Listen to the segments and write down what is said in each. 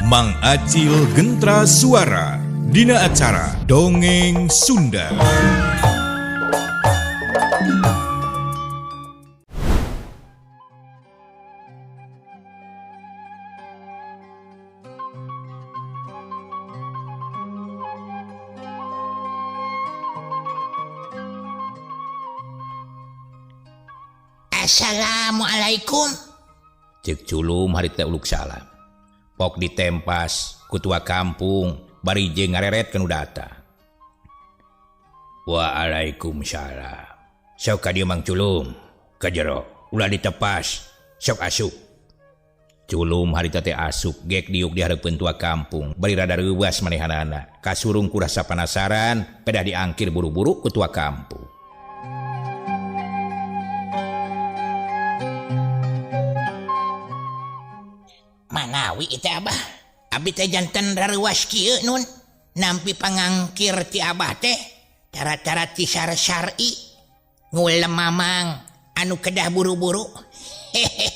Mang Acil Gentra Suara Dina acara Dongeng Sunda. Assalamualaikum. Cek Culum harita uluk salam. Pok ditempas ku tua kampung bari jeung ngareret kanu datang. Waalaikumsalam. Sok ka dieu Mang Culum, ka jero ulah ditepas, sok asup. Culum harita teh asup gek diuk di hareupeun tua kampung bari rada reuwas manehanana. Kasurung ku rasa panasaran pedah diangkir buru-buru ku tua kampung. Manawi itu abah, abi teh janten rareuwas kieu nun, nampi pangangkir ti abah teh cara-cara ti syar-syar'i ngulem mamang anu kedah buru-buru. Hehehe,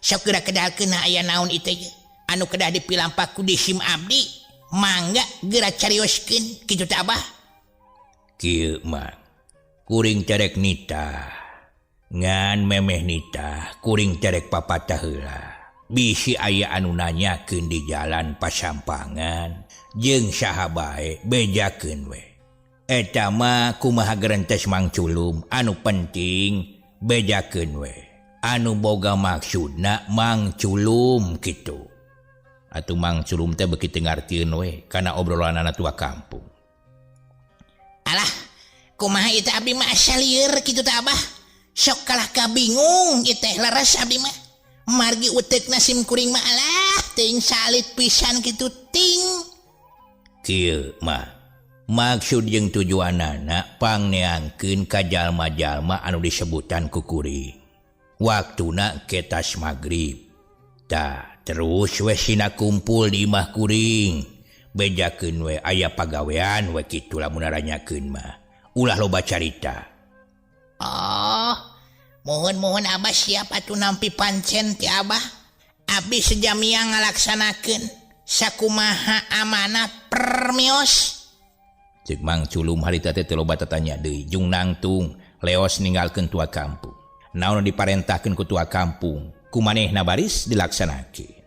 sok geura kedalkeun aya naon ieu teh anu kedah dipilampak ku disim abdi, mangga geura carioskeun kitu teh abah. Kieu mah kuring terek nitah, ngan memeh nitah kuring terek papatah heula. Bisi aya anu nanyakeun di jalan pasampangan jeung saha bae bejakeun we. Eta mah kumaha gerentes Mang Culum, anu penting bejakeun we. Anu boga maksudna Mang Culum kitu. Atuh Mang Culum teh beuki teu ngartieun we kana obrolanana tua kampung. Alah, kumaha ieu teh abdi mah asa lieur kitu teh abah. Sok kalah ka bingung ieu teh leres abdi mah. Margi utek nasim kuring mah alah ting salit pisan kitu ting. Kieu mah maksud jeung tujuanana pangneangkeun ka jalma-jalma anu disebutan ku kuring. Waktuna ketas magrib. Tah terus we sina kumpul di imah kuring. Bejakeun we aya pagawean we kitu lamun naranyakeun mah. Ulah loba carita. Oh. Mohon-mohon abah siap atuh nampi pancen ti abah. Abdi sejamia ngalaksanakeun sakumaha amanat permios. Cek Mang Culum harita teh teu loba tatanya deui jung nangtung leos ninggalkeun tua kampung. Naon diparentahkeun ku tua kampung, ku manehna baris dilaksanakeun.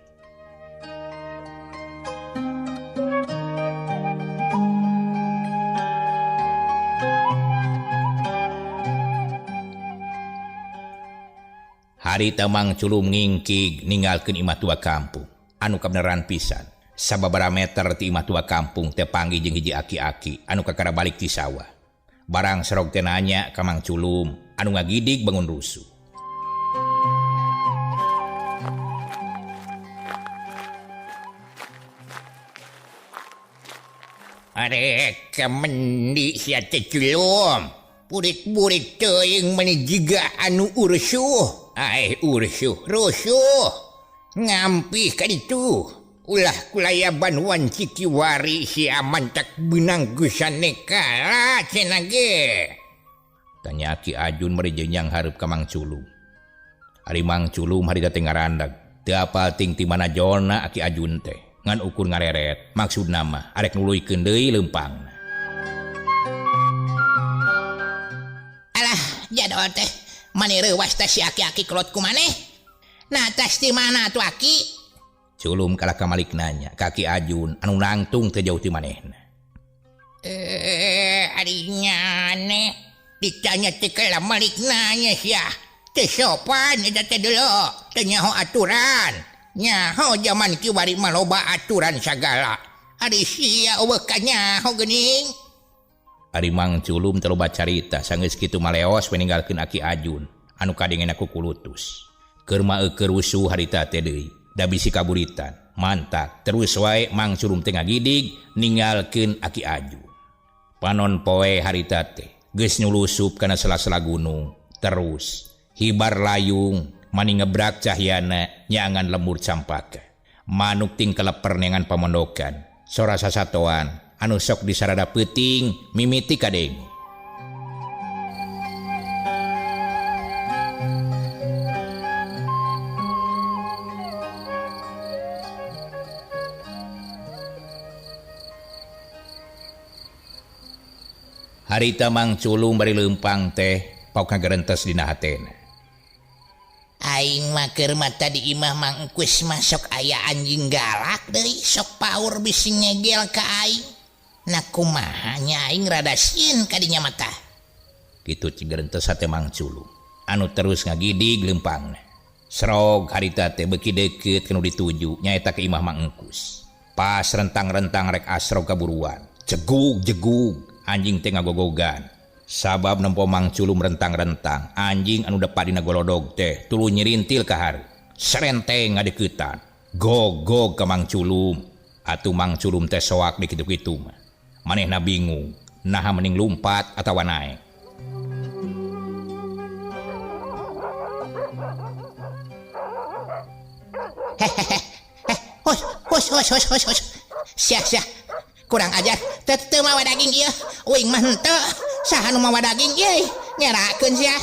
Harita Mang Culum ngingkig ninggalkeun imah tua kampung anu kabeneran pisan. Sababaraha meter ti imah tua kampung teh panggih jeung hiji aki-aki anu kakara balik ti sawah. Barang serog teh nanya ka Mang Culum anu ngagidig bangun rusuh. Arek mendi sia teh Culum. Burit-burit teuing meni jiga anu ursuh. Aeh ursuh rusuh ngampih ka ditu ulah kulayaban wanci kiwari si aman tak benang gusaneka cenah ge. Tanya Aki Ajun bari jenjang hareup ka Mang Culum. Ari Mang Culum harita teh ngarandag teu apal ting ti mana jolna Aki Ajun teh ngan ukur ngareret maksudna mah arek nuluykeun deui leumpangna. Alah jadol teh mani reuwas teh si aki-aki kolot ku maneh. Nah tas di mana atuh aki? Culum kalah ka malik nanya ka Aki Ajun anu nangtung teu jauh ti manehna. Ari nyane ditanya teh kalah malik nanya sia. Teu sopan eta teh dulu, teu nyaho aturan. Nyaho jaman kiwari mah loba aturan sagala. Ari sia eueuh ka nyaho geuning. Ari Mang Culum teu loba carita sanggeus kitu maleos we ninggalkeun Aki Ajun anu kadengena ku kulutus. Keur mah eueuh rusuh harita teh deui, da bisi kaburitan. Mantak terus wae Mang Culum teh ngagidig ninggalkeun Aki Ajun. Panon poe harita teh geus nyulusup kana sela-sela gunung, terus hibar layung mani ngebrak cahyana nyangan lemur campaka. Manuk ting keleper neangan pamondokan, sora sasatoan anu sok disarada peuting mimiti kadenge. Harita Mang Culum bari leumpang teh paok ngagerentes dina hatena. Aing mah keur mata di imah Mang Engkus mah sok aya anjing galak deui sok paur bisi ngegel ka aing. Nah kumaha nya aing rada sieun ka dinya mah tah. Kitu cigerentes hate Mang Culum anu terus ngagidig leumpangna. Srog harita teh beuki deukeut ka nu dituju nyaeta ka imah Mang Engkus. Pas rentang-rentang rek asrog kaburuan, jegug-jegug anjing teh ngagogogan. Sabab nempo Mang Culum rentang-rentang, anjing anu depa dina golodog teh tuluy nyirintil ka hareup. Serenteng ngadeuketan, gog-gog ka Mang Culum. Atuh Mang Culum teh soak di kitu-kitu mah. Manehna bingung, naha mending lumpat atawa naek. Hus hus hus hus hus hus. Sia sia. Kurang ajar. Teu teu mawa daging ieu. Uing mah henteu. Saha nu mawa daging ieu? Ngerakeun sia.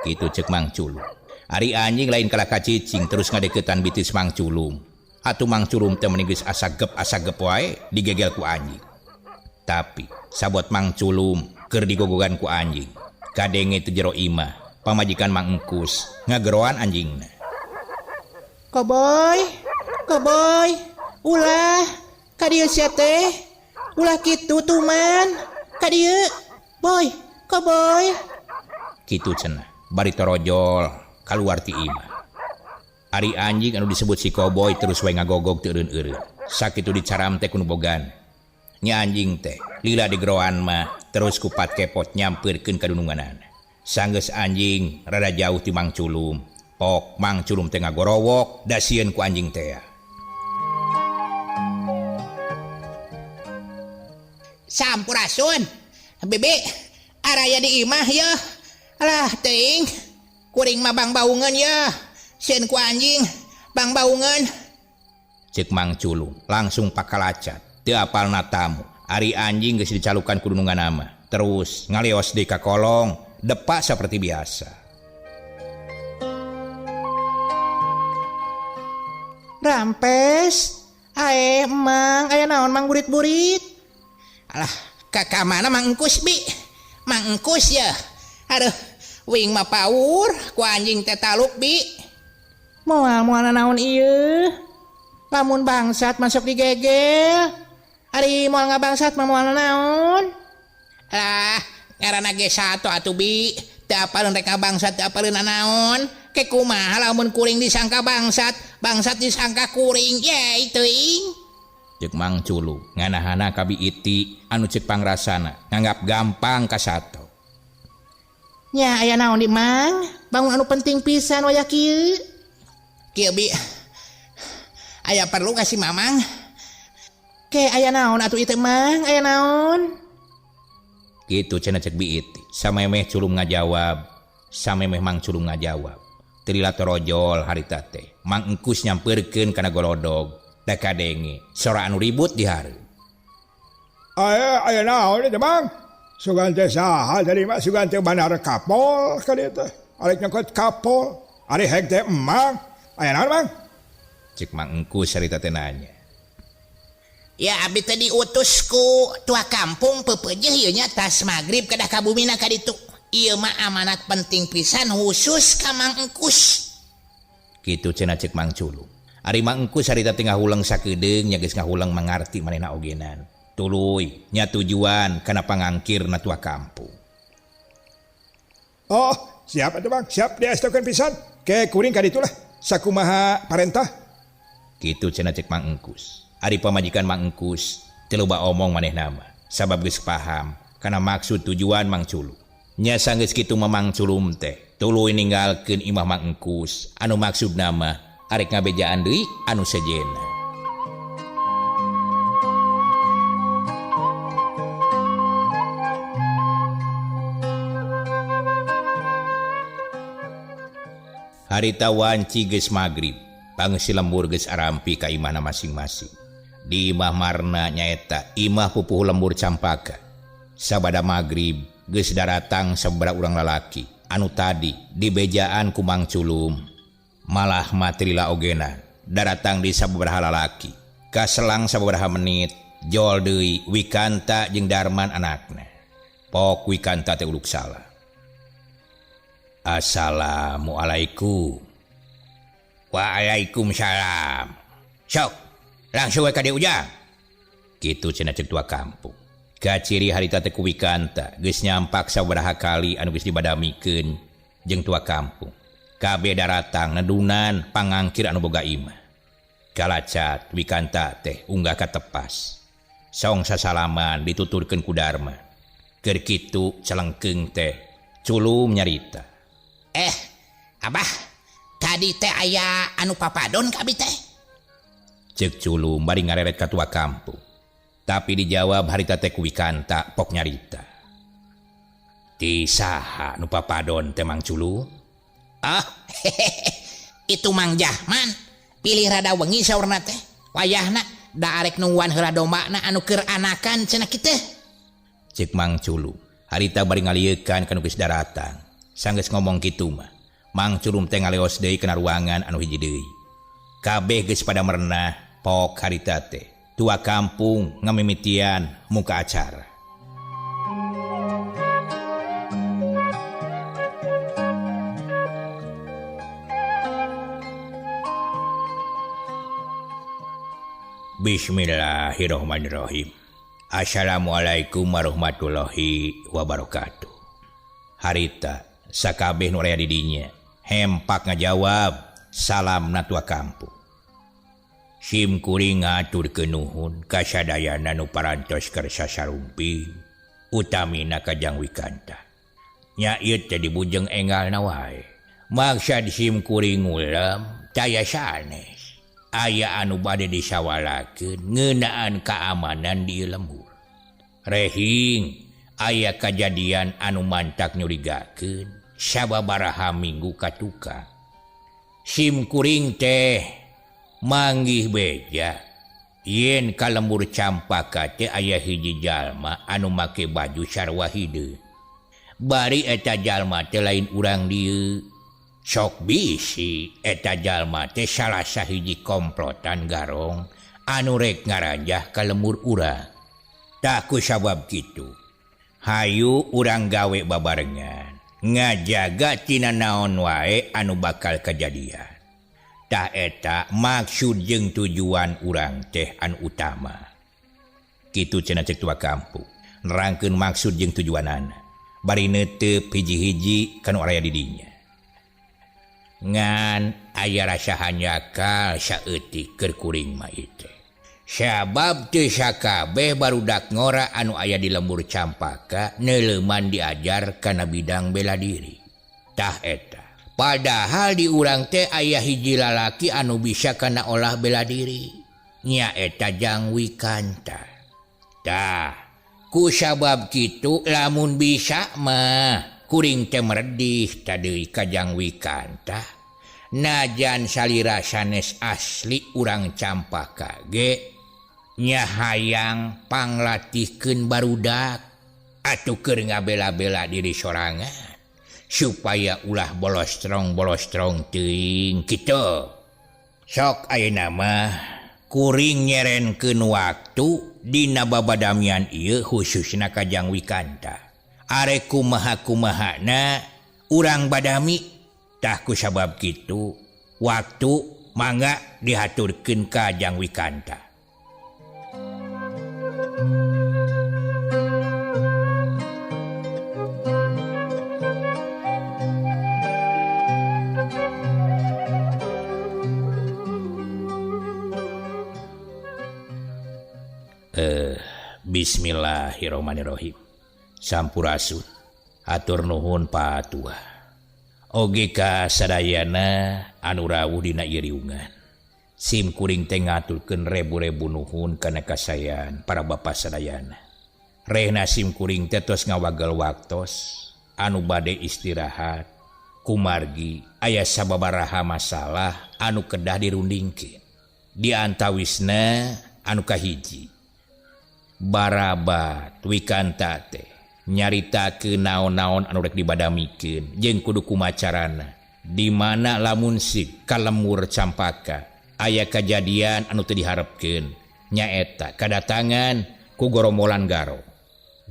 Kitu ceuk Mang Culum. Ari anjing lain kalah ka cicing terus ngadeukeutan bitis Mang Culum. Atuh Mang Culum teh meni geus asa gep wae digegel ku anjing. Tapi sabot Mang Culum keur digogogan ku anjing. Kadenge teu jero imah, pamajikan Mang Engkus ngageroan anjingna. Koboy, koboy, ulah ka dieu sia teh. Ulah kitu tuman. Ka dieu. Boy, koboy. Kitu cenah, bari torojol kaluar ti imah. Ari anjing anu disebut si koboy terus wae ngagogog teu eureun-eureun. Sakitu dicaram teh ku nu bogan. Nya anjing teh lila digeroan mah terus kupat kepot nyampeurkeun ka dununganana. Sanggeus anjing rada jauh ti Mang Culum. Pok Mang Culum teh ngagorowok da sieun ku anjing teh. Sampurasun. Bibi, araya di imah ya. Alah teuing. Kuring mah bang baungeun ya. Sieun ku anjing, bang baungeun. Ceuk Mang Culum langsung pakalacat. Teu apalna tamu. Ari anjing geus dicalukan ku dununganna mah. Terus ngaleos deui ka kolong, depa saperti biasa. Rampes. Ae emang aya naon Mang burit-burit? Alah, ka mana Mang Engkus bi? Mang Engkus ya. Aduh, wing mah paur ku anjing teh taluk bi. Moal moal naon ieu? Lamun bangsat masuk digegel. Ari moal ngabangsat mah moal naon? Alah, ngaranna ge sato atuh bi. Teu apaleun rek ngabangsat teu apaleun naon. Ke kumaha lamun kuring disangka bangsat, bangsat disangka kuring, yey teuing. Ceuk Mang Culum nganahana ka Bi Iti anu ceuk pangrasana nganggap gampang ka sato. Nya aya naon di Mang? Bangun anu penting pisan wayah kieu. Kieu bi. Aya perlu ka si Mamang? Ke aya naon atuh ieu teh Mang? Aya naon? Kitu cenah ceuk Bi Iti. Samemeh Culum ngajawab, samemeh Mang Culum ngajawab. Teu lila torojol harita teh. Mang Engkus nyampeurkeun kana golodog. Da kadenge sora anu ribut di hareup. Aya aya naon ieu teh Mang? Sugan teh saha tadi mah sugan teh bandar kapol ka dieu teh. Arek nyokot kapol, ari heg teh emang. Aya naon Mang? Ceuk Mang Engkus harita teh nanya. Ya abdi teh diutus ku tua kampung peupeujeuh ieu nya tas magrib kedah ka bumina ka ditu. Ieu mah amanat penting pisan khusus ka Mang Engkus. Kitu cenah ceuk Mang Culum. Ari Mang Engkus harita teh ngahuleng sakedeung nya geus ngahuleng mangarti manehna ogenan. Tuluy nya tujuan kana pangangkirna tua kampung. Oh, siap atuh Bang, siap diastokeun pisan. Ke kuring ka ditu lah. Sakumaha parentah? Kitu cenah ceuk Mang Engkus. Ari pamajikan Mang Engkus teu loba omong manehna mah, sabab geus paham kana maksud tujuan Mang Culum. Nya sanggeus kitu mah Mang Culum teh tuluy ninggalkeun imah Mang Engkus anu maksudna mah arek ngabejaan deui anu sejenna. Harita wanci geus magrib, pangeusi lembur geus arampi ka imahna masing-masing. Di imah Marna nyaeta imah pupuhu lembur Campaka. Sabada magrib geus daratang sababaraha urang lalaki anu tadi dibejaan ku Mang Culum. Malah matrila ogena daratang di sababaraha lalaki. Kaselang sababaraha menit jol deui Wikanta jeung Darman anakna. Pok Wikanta teh uluk salah. Assalamualaikum. Waalaikumsalam. Sok, langsung we ka dieu Ujang. Kitu cenah ceuk tua kampung. Kaciri harita teh ku Wikanta geus nyampak sabaraha kali anu geus dibadamikeun jeung tua kampung. Kabeh daratang nedunan pangangkir anu boga imah. Kalacat Wikanta teh unggah ka tepas. Song sasalaman dituturkeun ku Darma. Keur kitu celengkeung teh Culum nyarita. Abah, tadi teh aya anu papadon ka abi teh? Ceuk Culum bari ngareret ka tua kampung. Tapi dijawab harita teh ku Wikanta pok nyarita. Ti saha nu papadon teh Mang Culum? Ah, itu Mang Jahman. Pilih rada wengi saurna teh. Wayahna da arek nungguan heula dombana anu keur anakan cenah kitu. Ceuk Mang Culum. Harita bari ngaliekan ka nu geus daratang. Sanggeus ngomong kitu mah, Mang Culum teh ngaleos deui kana ruangan anu hiji deui. Kabeh geus pada merenah pok harita teh. Tua kampung ngamimitian muka acara. Bismillahirrahmanirrahim. Assalamualaikum warahmatullahi wabarakatuh. Harita sakabeh nu aya di dinya hempak ngajawab salam tua kampung. Sim kuring ngaturkeun nuhun ka sadayana nu parantos kersa sarumpi utamina ka Jang Wikanta. Nya ieu teh dibujeng enggalna wae. Maksad sim kuring ngulem taya sanes. Aya anu bade disawalakeun ngeunaan keamanan di lembur. Rehing aya kajadian anu mantak nyurigakeun sababaraha minggu katukang. Sim kuring teh manggih beja yen ka lembur Campaka teh aya hiji jalma anu make baju sarua hideung. Bari eta jalma teh lain urang dieu. Sok bisi eta jalma teh salah sahiji komplotan garong anu rek ngaranjah ka lembur urang. Tah ku sabab kitu, hayu urang gawe babarengan ngajaga tina naon wae anu bakal kajadian. Tah eta maksud jeung tujuan urang teh anu utama. Kitu cenah ceuk tua kampung nerangkeun maksud jeung tujuanana. Bari neuteup hiji-hiji ka nu araya di dinya. Ngan aya rasa hanjakal saeutik keur kuring mah ieu teh. Sabab teu sakabeh barudak ngora anu aya di lembur Campaka neuleuman diajar kana bidang bela diri. Tah eta. Padahal di urang teh aya hiji lalaki anu bisa kana olah bela diri. Nya eta Jang Wikanta. Tah, ku sabab kitu lamun bisa mah kuring teh meredih tadi ka Jang Wikanta. Najan salira sanes asli urang Campaka ge nya hayang panglatihkeun barudak atuh keur ngabela-bela diri sorangan supaya ulah bolostrong-bolostrong teuing kitu. Sok ayeuna mah kuring nyerenkeun waktu dina babadamian ieu khususna ka Jang Wikanta. Arek kumaha-kumahana urang badami. Tah ku sabab kitu waktu mangga dihaturkeun ka Jang Wikanta. Bismillahirrahmanirrahim. Sampurasun. Hatur nuhun Patua. Oge ka sadayana anu rawuh dina ieu riungan. Sim kuring teh ngaturkeun rebu-rebu nuhun kana kasayan para bapa sadayana. Rehna sim kuring teh tos ngawagel waktos anu bade istirahat kumargi aya sababaraha masalah anu kedah dirundingkeun. Di antawisna anu kahiji barabat Wikanta teh nyaritakeun naon-naon anu rek dibadamikeun jeung kudu kumacarana di mana lamun sik ka lembur Campaka aya kajadian anu teu diharepkeun nyaeta kadatangan ku gorombolan garo.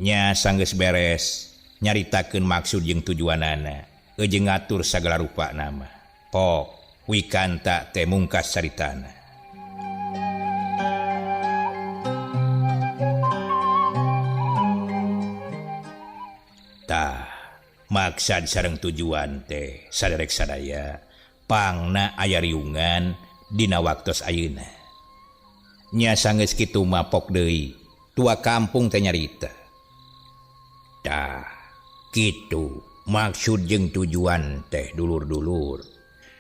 Nya sanggeus beres nyaritakeun maksud jeung tujuanana jeung ngatur sagala rupa nama. Pok Wikanta teh mungkas caritana. Tah maksad sareng tujuan teh saderek sadaya pangna aya riungan dina waktos ayeuna. Nya sanggeus kitu mah pok deui tua kampung teh nyarita. Tah kitu maksud jeung tujuan teh dulur-dulur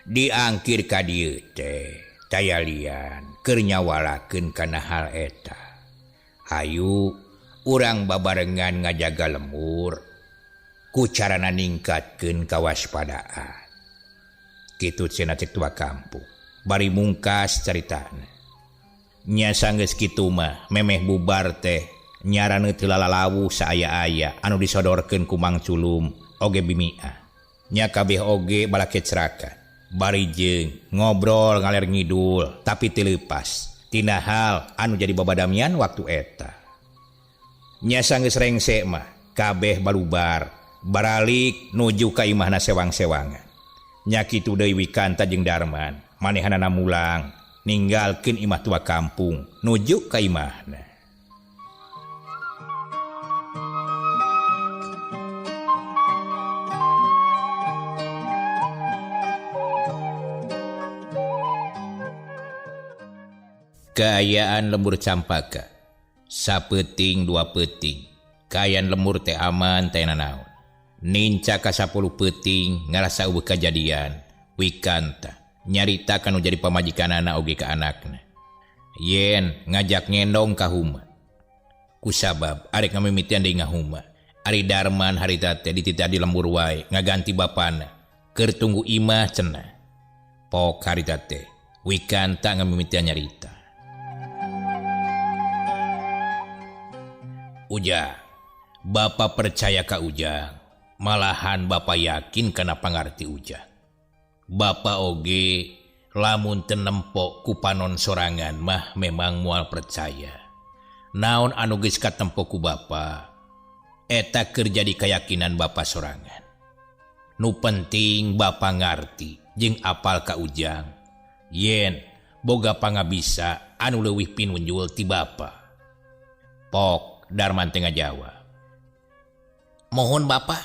diangkir ka dieu teh tayalian keur nyawalakeun kana hal eta. Hayu urang babarengan ngajaga lembur ku carana ningkatkeun kawaspadaan. Kitu cenah cek tua kampung bari mungkas caritana. Nya sanggeus kitu mah memeh bubar teh nyarana teu lalalawu saaya-aya anu disodorkeun ku Mang Culum oge bimiah. Nya kabeh oge balake cerakan bari jeung ngobrol ngaler ngidul tapi teu leupas tina hal anu jadi babadamian waktu eta. Nya sanggeus rengse mah kabeh balubar baralik nuju ka imahna sewang-sewangan. Nya kitu deui Wikanta jeung Darman manehanana mulang ninggalkeun imah tua kampung nuju ka imahna. Kaayaan lembur Campaka sapeuting dua peuting kaayaan lembur teh aman teh nanaon. Ninca ka 10 peuting ngarasa eueuh kajadian Wikanta nyarita kanu jadi pamajikanana oge ka anakna. Yen ngajak ngendong ka huma kusabab arek ngamimitian deui ngahuma. Ari Darman harita teh dititah di lembur wae ngaganti bapana keur tunggu imah cenah. Pok harita teh Wikanta ngamimitian nyarita. Ujang, Bapak percaya ka Ujang, malahan Bapak yakin kana pangarti Ujang. Bapak oge lamun teu nempo ku panon sorangan mah memang moal percaya. Naon anu geus katempo ku Bapak, eta keur jadi kayakinan Bapak sorangan. Nu penting Bapak ngarti jeung apal ka Ujang. Yen boga pangabisa anu leuwih pinunjul ti Bapak. Pok Darman teh ngajawab. Mohon Bapak,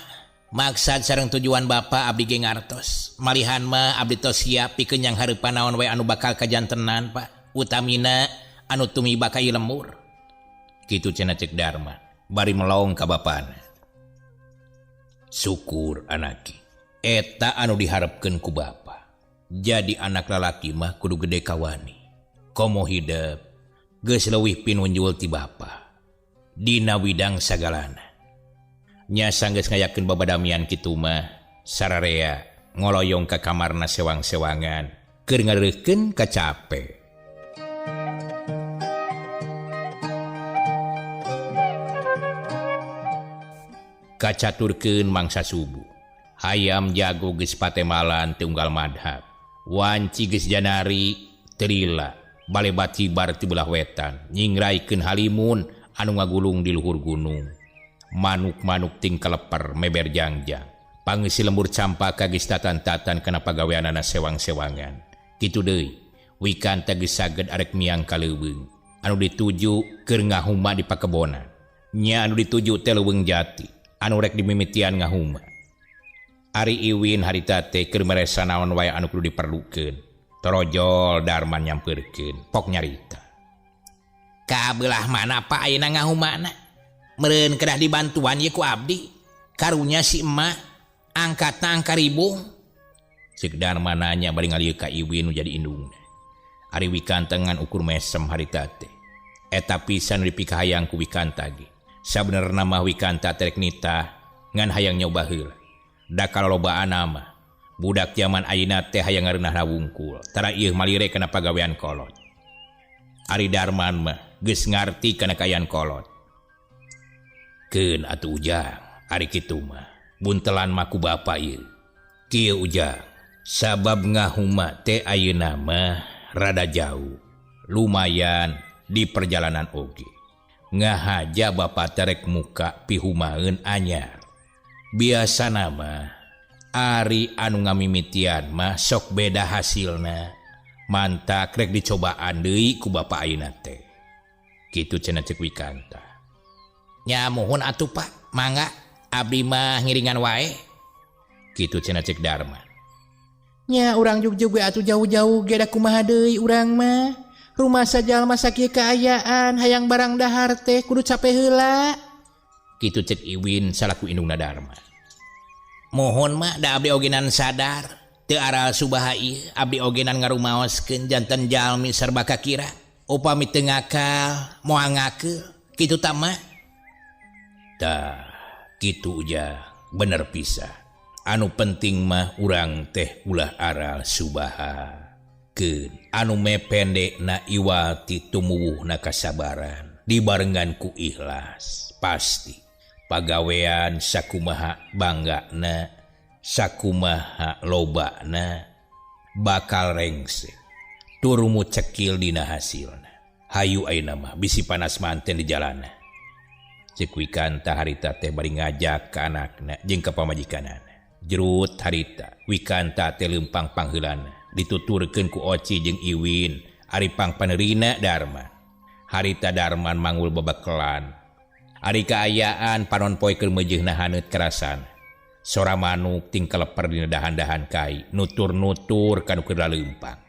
maksad sareng tujuan Bapak abdi ge ngartos. Malihan mah abdi tos siap pikeun yang hareupan naon wae anu bakal kajantenan Pak. Utamina anu tumiba ka ieu lembur. Kitu cenah cek Darman bari melong ka bapana. Syukur anaki, eta anu diharepkeun ku Bapa. Jadi anak lalaki mah kudu gede kawani. Komo hidep geus leuwih pinunjul ti Bapa. Dina widang sagalana. Nya sanggeus ngayakeun babadamian kitu mah sararea ngoloyong ka kamarna sewang-sewangan keur ngareukeun kacape. Kacaturkeun mangsa subuh. Hayam jago geus patemalan teu unggal madhab. Wanci geus janari teu lila balebat cibar ti belah wetan nyingraikeun halimun anu ngagulung di luhur gunung. Manuk-manuk ting kaleper meber jangjang. Pangeusi lembur Campaka geus tatan-tatan kana pagaweanana sewang-sewangan. Kitu deui, Wikanta geus saged arek miang ka leuweung anu dituju keur ngahuma di pakebonan. Nya anu dituju teh leuweung jati anu rek dimimitian ngahuma. Ari Iwin harita teh keur meresa naon wae anu kudu diperlukeun. Torojol Darman nyampeurkeun, pok nyarita. Ka belah mana Pak ayeuna ngahumana? Meureun kedah dibantuan ye ku abdi. Karunya si emak angkatna angka ribung. Cek Darman nanya bari ngalieu ka Iwin nu jadi indungna. Ari Wikanta ngan ukur mesem harita teh. Eta pisan dipikahayang ku Wikanta ge. Sabenerna mah Wikanta teh rek nitah ngan hayang nyoba heula. Da kalolobaan mah budak zaman ayeuna teh hayang ngareunahna wungkul. Tara ieu malire kana pagawean kolot. Ari Darman mah geus ngarti kana kaayaan kolot. Keun atuh Ujang, ari kitu mah buntelan mah ku bapa ieu. Kieu Ujang, sabab ngahuma teh ayeuna mah rada jauh, lumayan di perjalanan oge. Ngahaja Bapak terek muka pihumaeun anyar. Biasa nama Ari anu ngamimitian mah sok beda hasilna. Mantak rek dicobaan deui ku Bapak ayeuna teh. Kitu cenah cek Wikanta. Nya muhun atuh Pak, mangga abdi mah ngiringan wae. Kitu cenah cek Darman. Nya urang jugjug we atuh jauh-jauh ge da kumaha deui urang mah. Rumah sajalma sakieu kaayaan hayang barang dahar teh kudu cape heula. Kitu cek Iwin salaku indungna Darman. Mohon mah da abdi ogenan sadar teu aral subaha ieu abdi ogenan ngarumaoskeun janten jalmi serba kakira. Upami teu ngakal moal ngakeul kitu tah mah. Tah kitu ujang bener pisah. Anu penting mah urang teh ulah aral subaha. Keun anu me pendek na iwati tumuwuhna kasabaran dibarengan ku ikhlas pasti pagawean sakumaha banggana sakumaha lobana bakal rengse turumu cekil dina hasilna. Hayu ayeuna mah bisi panas manten di jalana. Cek Wikanta harita teh bari ngajak ka anakna jeung ka pamajikanana. Jerut harita Wikanta teh leumpang pangheulana dituturkeun ku Oci jeung Iwin ari pangpanerina Darman. Harita Darman mangul bebekelan. Ari kaayaan panon poe keur meujeuhna haneut karasan. Sora manuk tingkah leper dina dahan-dahan kai nutur-nutur ka nu keur laleumpang.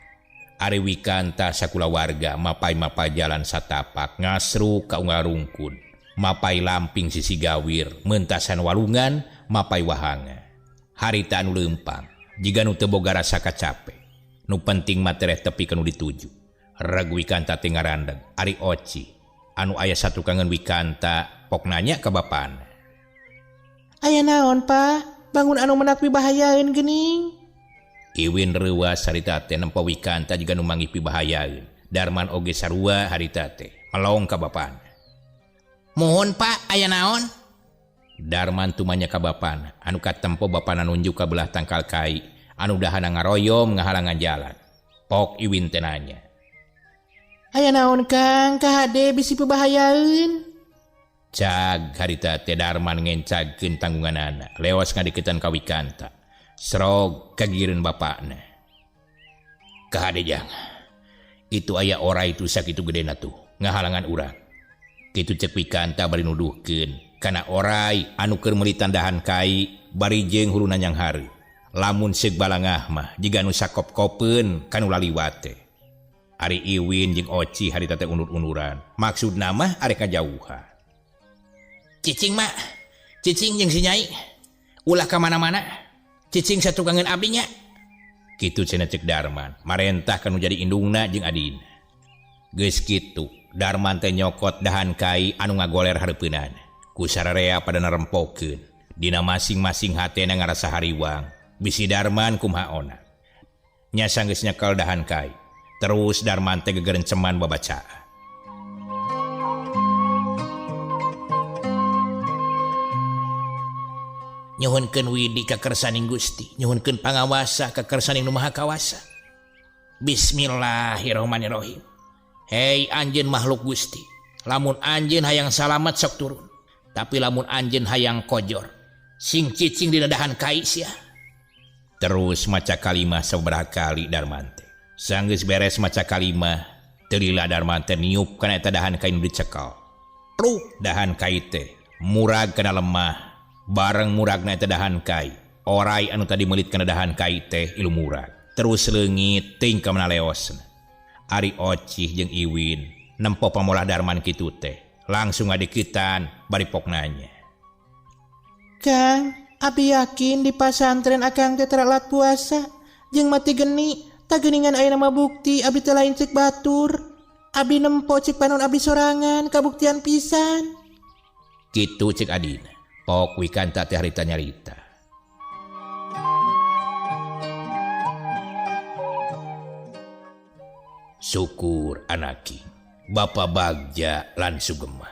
Ari Wikanta sakulawarga mapai-mapai jalan satapak ngasru ka ungarungkun. Mapai lamping sisi gawir mentasan walungan mapai wahanga. Harita anu leumpang jiga nu teu boga rasa kacape. Nu penting mah tereh tepi ka nu dituju. Reg Wikanta teh ngarandeg ari Oci anu aya satukangeun Wikanta pok nanya ka bapana. Aya naon Pak? Bangun anu menak pibahayaeun geuning. Iwin reuas harita teh nempo Wikanta jiga nu manggih pibahayaeun. Darman oge sarua harita teh melong ka bapana. Mohon Pak, aya naon? Darman tumanya ka bapana anu katempo bapana nunjuk ka belah tangkal kai anu dahana ngaroyom ngahalangan jalan. Pok Iwin teh nanya. Aya naon Kang? Kahade bisi pibahayaeun. Cag harita teh Darman ngencagkeun tanggunganana lewas ngadeukeutan ka Wikanta. Serog kagireun bapana. Kahade jang. Itu aya ora itu sakitu gedena tuh ngahalangan urang. Kitu cek Wikanta bari nuduhkeun kana orai anu keur meuli tandahan kai bari jeung huluna nyang hareup. Lamun seuk balangah mah jiga nu sakop-kopeun kanu laliwat teh. Ari Iwin jeung Oci harita teh undur-unduran. Maksudna mah arek ngajauhan. Cicing mak, cicing jeung si Nyai ulah ka mana-mana. Cicing satukangeun abdi nya. Kitu cenah cek Darman, marentah kanu jadi indungna jeung adina. Geus kitu, Darman teh nyokot dahan kai anu ngagoler hareupeunana. Ku sararea pada narempokeun. Dina masing-masing hatena ngarasa hariwang. Bisi Darman kumaha ona. Nya sanggeus nyekel dahan kai. Terus Darman teh gegerenceman babacaan. Nyuhunkeun widi ka kersaning Gusti, nyuhunkeun pangawasa ka kersaning Nu Maha Kawasa. Bismillahirrahmanirrahim. Hei anjeun makhluk Gusti, lamun anjeun hayang salamet sok turun, tapi lamun anjeun hayang kojor, sing cicing dina dahan kai sia. Terus maca kalimah sabaraha kali Darman teh. Sanggeus beres maca kalimah, teu lila Darman teh niup kana eta dahan kai nu dicekel. Pluk dahan kai teh murag kana lemah. Bareng muragna eta dahan kai. Orai anu tadi meulit kana dahan kai teh ilu murag. Terus leungit ting ka mana leosna. Ari Ocih jeung Iwin nempo pamolah Darman kitu teh. Langsung ngadeukeutan bari pok nanya. Kang, abi yakin di pasantren akang teh teralat puasa jeung mati geni. Tah geuningan aya nama bukti abi teh lain cek batur. Abi nempo cek panon abi sorangan kabuktian pisan. Kitu cek adina. Pok Wikanta teh harita nyarita. Syukur anaki, Bapa bagja lan sugema.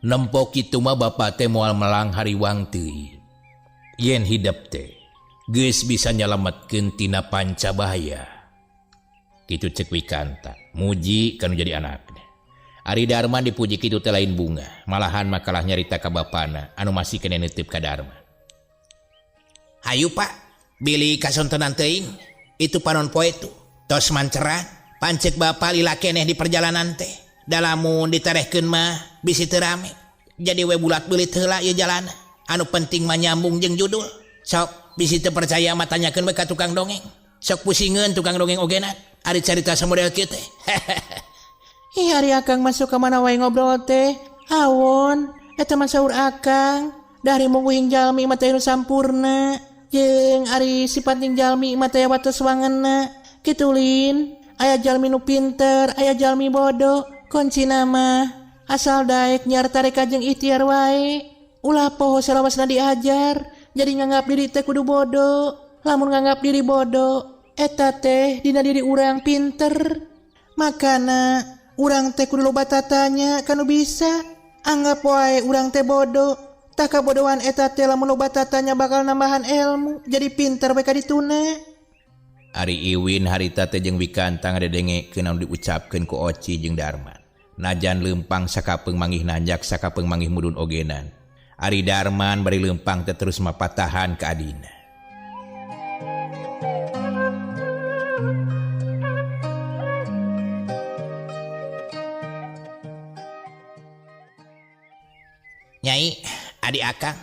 Nempo kitu mah bapa teh moal melang hariwang teuing. Yen hidep teh geus bisa nyalametkeun tina panca bahaya. Kitu cek Wikanta, muji kanu jadi anakna. Ari Darman dipuji kitu teh lain bunga, malahan makalah nyarita ka bapana anu masih keneh neuteup ka Darman. Hayu Pak, bilih kasontenan teuing, itu panon poe tuh. Tos manceran, pancek bapa lila keneh di perjalanan teh. Da lamun diterehkeun mah bisi teu rame. Jadi we bulat beulit heula ieu jalana. Anu penting mah nyambung jeung judul. Sok bisi teu percaya mah tanyakeun we ka tukang dongeng. Sok pusingeun tukang dongeng ogena. Ari carita samodel kieu teh. Ih, ari akang masuk ka mana wae ngobrol teh. Awon, eta mah saur akang. Dari mungguhing jalmi mah teh nu sampurna. Jeung ari sifat jeung jalmi mah teh wates wangenna. Kitu lin, aya jalmi nu pinter, aya jalmi bodoh. Kuncina mah asal daek nyarta reka jeung ikhtiar wae. Ulah poho salawasna diajar, jadi nganggap diri teh kudu bodoh. Lamun nganggap diri bodoh, eta teh dina diri urang pinter. Makana urang teh kudu loba tatanya kanu bisa. Anggap wae urang teh bodoh. Tah kabodohan eta teh lamun loba tatanya bakal nambahan ilmu, jadi pinter we ka dituna. Ari Iwin harita teh jeung Wikanta ngadedengekeun anu diucapkeun ku Oci jeung Darman. Najan leumpang sakapeung manggih nanjak sakapeung manggih mudun ogenan. Ari Darman bari leumpang teh terus mapatahan ka adina. Nyai, adi akang,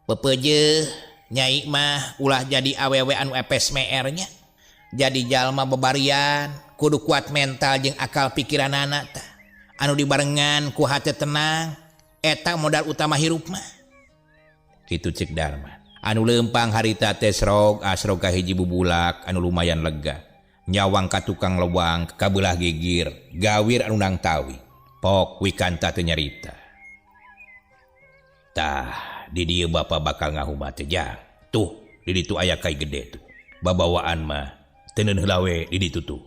pepeje nyai mah ulah jadi awewe anu epes meernya. Jadi jalma bebarian, kudu kuat mental jeung akal pikiranana tah. Anu dibarengan ku hate tenang, eta modal utama hirup mah. Kitu cek Darman. Anu leumpang harita teh srog asrog ka hiji bubulak anu lumayan lega. Nyawang ka tukang lewang kabelah gigir, gawir anu nang tawi. Pok Wikanta teh nyarita. Tah, di dieu bapa bakal ngahuma teh jang. Tuh, di ditu aya kai gede tuh. Babawaan mah teuneun heula we di ditu tuh.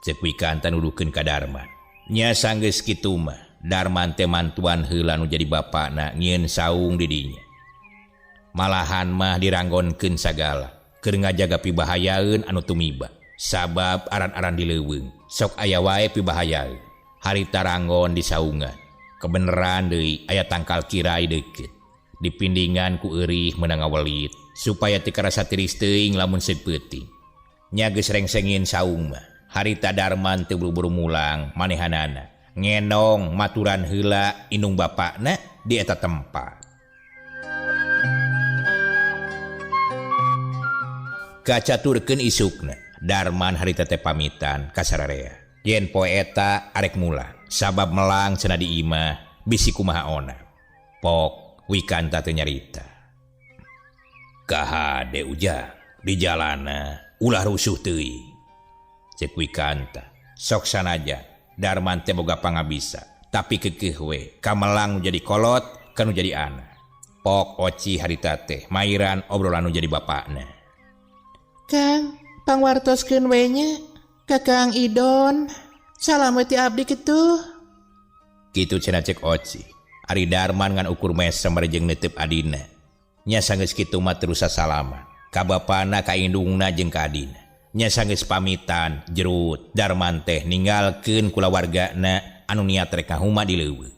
Cek Wikanta nuduhkeun ka Darman. Nya sanggeus kitu mah, Darman teh mantuan heula nu jadi bapana nyieun saung di dinya. Malahan mah diranggonkeun sagala keur ngajaga pibahayaeun anu tumiba. Sabab aran-aran di leuweung sok aya wae pibahayaeun. Harita ranggon di saungan. Kebeneran deui aya tangkal kirai deukeut. Dipindingan ku eurih meunang ngawelit supaya teu karasa tiris teuing lamun seut peuting. Nya geus rengsengin saung mah. Harita Darman teu buru-buru mulang manehanana. Ngenong maturan heula indung bapakna di eta tempat. Kacaturkeun isukna, Darman harita teh pamitan ka sararea. Yen poe eta arek mulang, sabab melang cenah di imah bisi kumaha ona. Pok Wikanta teh nyarita. Kahade ujang di jalana ulah rusuh teuing. Cek Wikanta, sok sanaja Darman teh boga pangabisa, tapi keukeuh we kamelang nu jadi kolot kanu jadi anak. Pok Oci harita teh mairan obrolan nu jadi bapakna. Kang, pangwartoskeun we nya ka Kang Idon. Salam we ti abdi kitu. Kitu cenah cek Oci. Ari Darman ngan ukur mesem bari jeung neuteub adina. Nya sanggeus kitu mah terus sasalaman. Ka bapana ka indungna jeung ka adina. Nya sanggeus pamitan jerut Darman teh ninggalkeun kulawargana anu niat rek ngahuma di leuweung.